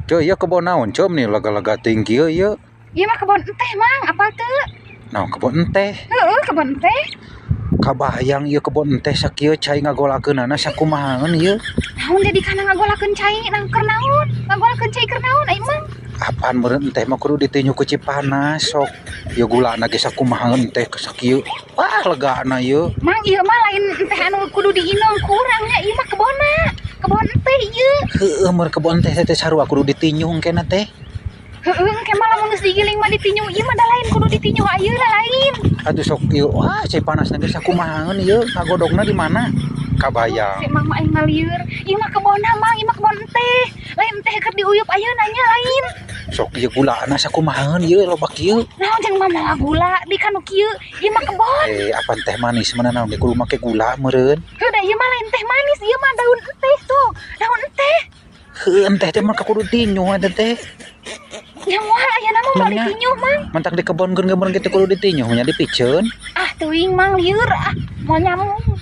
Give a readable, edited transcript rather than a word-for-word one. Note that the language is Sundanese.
Ceu, ieu kebon naon, Ceu, meni lega-lega teuing kieu ieu? Ieu mah kebon enteh, Mang, apal teu? Naon kebon enteh? Heueuh, kebon enteh. Kabayang ieu kebon enteh sakieu cai ngagolakeunana sakumahaeun ieu? Naon jadi kana ngagolakeun cai nang keur naon? Ngagolakeun cai keur naon ai, Mang? Apaan meureun enteh mah kudu ditinju ku Cipanas sok. Ieu gulana ge sakumahaeun enteh sakieu. Wah, legana ieu. Mang, ieu mah lain enteh anu kudu diinum ku urang nya, ieu mah kebonna. Kebon enteh ieu. Heueuh, meureun kebon teh teh sarua kudu ditinju engkena teh. Heueuh, engke mah lamun geus digiling mah ditinju, ieu mah da lain kudu ditinju ayeuna lain. Atuh sok ieu, wah, cai panasna ge sakumahaeun ieu, ngagodogna di mana? Kabayang. Si Mang mah aing mah lieur. Ieu mah kebonna, Mang, ieu mah kebon enteh. Lain enteh keur diuyup ayeuna nya lain. Sok ieu gulana sakumahaeun ieu loba kieu? Naon jeung mah mawa gula di kanu kieu, ieu mah kebon. Eh, apan teh manis mana naon ge kudu make gula meureun. Heuh, da ieu mah lain teh manis, ieu mah daun enteh tuh. Daun enteh. Heueuh, enteh teh mah kudu tinju eta teh. Nya moal ayeuna mah moal Nya. Ditinju, Mang. Mentak di kebon geun meureun kitu kudu ditinju nya dipiceun. Ah, teuing, Mang, lieur ah. Moal nyamuk.